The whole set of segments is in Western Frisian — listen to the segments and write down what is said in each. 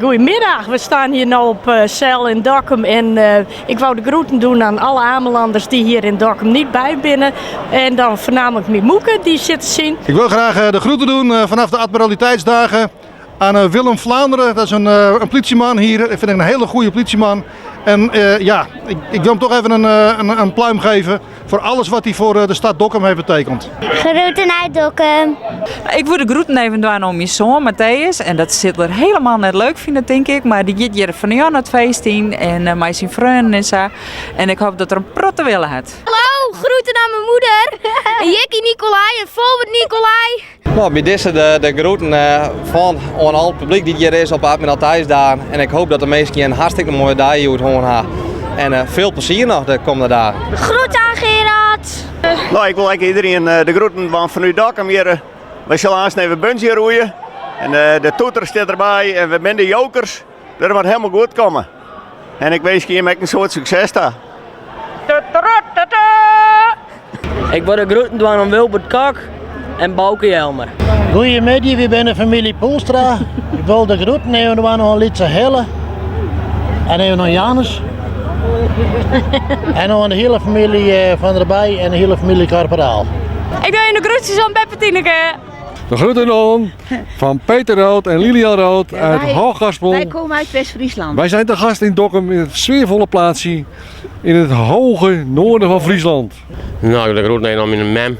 Goedemiddag, we staan hier nu op uh, Cel in Dokkum en uh, ik wou de groeten doen aan alle Amelanders die hier in Dokkum niet bij binnen. En dan voornamelijk mijn moeke die zit te zien. Ik wil graag eh, de groeten doen vanaf de Admiraliteitsdagen aan Willem Vlaanderen. Dat is een, een politieman hier. Ik vind ik een hele goede politieman. En ja, ik, ik, wil hem toch even een, een, een pluim geven voor alles wat hij voor de stad Dokkum heeft betekend. Groeten uit Dokkum. Ik wol de groeten even dwaan oan myn soan Matthäus. En dat sil er hielendal net leuk fine, tink ik. Mar dy giet hjir fan it feest yn en uh, mei syn freonen en sa. En ik hoopje dat er in protte wille hat. Hallo, groeten aan mijn moeder. Jikkie Nicolai en Volbert Nicolai. No, by dizze de, de groeten uh, fan oan al it publyk dy't hjir is op Admiraliteitsdagen. En ik hoopje dat de minsken in hartstikke moaie dei hjoed hân ha. En uh, folle plezier noch de kommende dagen. Groeten aan Gerard. No, ik wol ek iderien de groeten dwaan fanút Dokkum hjir. Wy sille aanst even bungee roeie. En de toeter stiet derby en we binne de jokers. Dat moat hielendal goed komme. En ik winskje jim ek in soad sukses ta. Ik wol de groeten dwaan oan Wilbert Kok en Bouke Jelmer. Goeiemiddei, wy binne de famylje Poelstra. Ik wol de groeten even dwaan oan Lytse Helle. En even oan Janus. En oan de hiele famylje Van der Bij en de hiele famylje Corporaal. Ik doe de groetjes oan Beppe Tineke. De groeten oan van Peter Rood en Lilian Rood uit Hoogkarspel. Wij komen uit West-Friesland. Wij zijn te gast in Dokkum in het sfeervolle plaatsje in het hoge noorden van Friesland. No, ik wol de groeten oan myn mem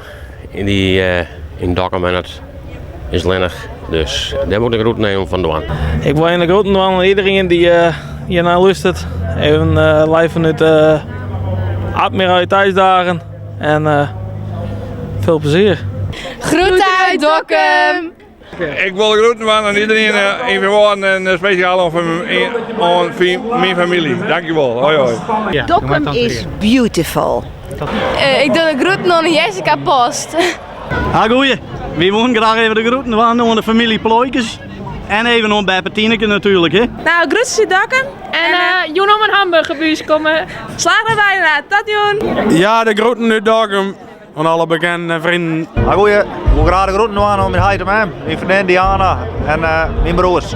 dy't uh, yn Dokkum en it is allinnich. Dus dêr wol ik de groeten fan dwaan. Ik wol de groeten dwaan oan iderien dy't uh, hjir nei lústeret. Even uh, live fanút de Admiraliteitsdagen. En uh, folle plezier. Groeten uit Dokkum. Ik wol de groeten dwaan oan iderien yn Feanwâlden en spesjaal oan, oan myn famylje. Dankjewol. Hoi hoi. Dokkum is beautiful. Ik doch de groeten oan Jessica Post. Ha, goeie. Wy wolle graach even de groeten dwaan oan de famylje Ploikes. En even oan Beppe Tineke natuerlik, hè? No, groetjes út Dokkum. En uh, jûn om in hamburgerbús komme. Slach der byna. Tot jûn. Ja, de groeten út Dokkum. Oan alle bekenden en freonen. Ha, goeie. Ik wol graach de groeten dwaan oan myn heit en mem, myn freondinne Diana en uh, myn broers.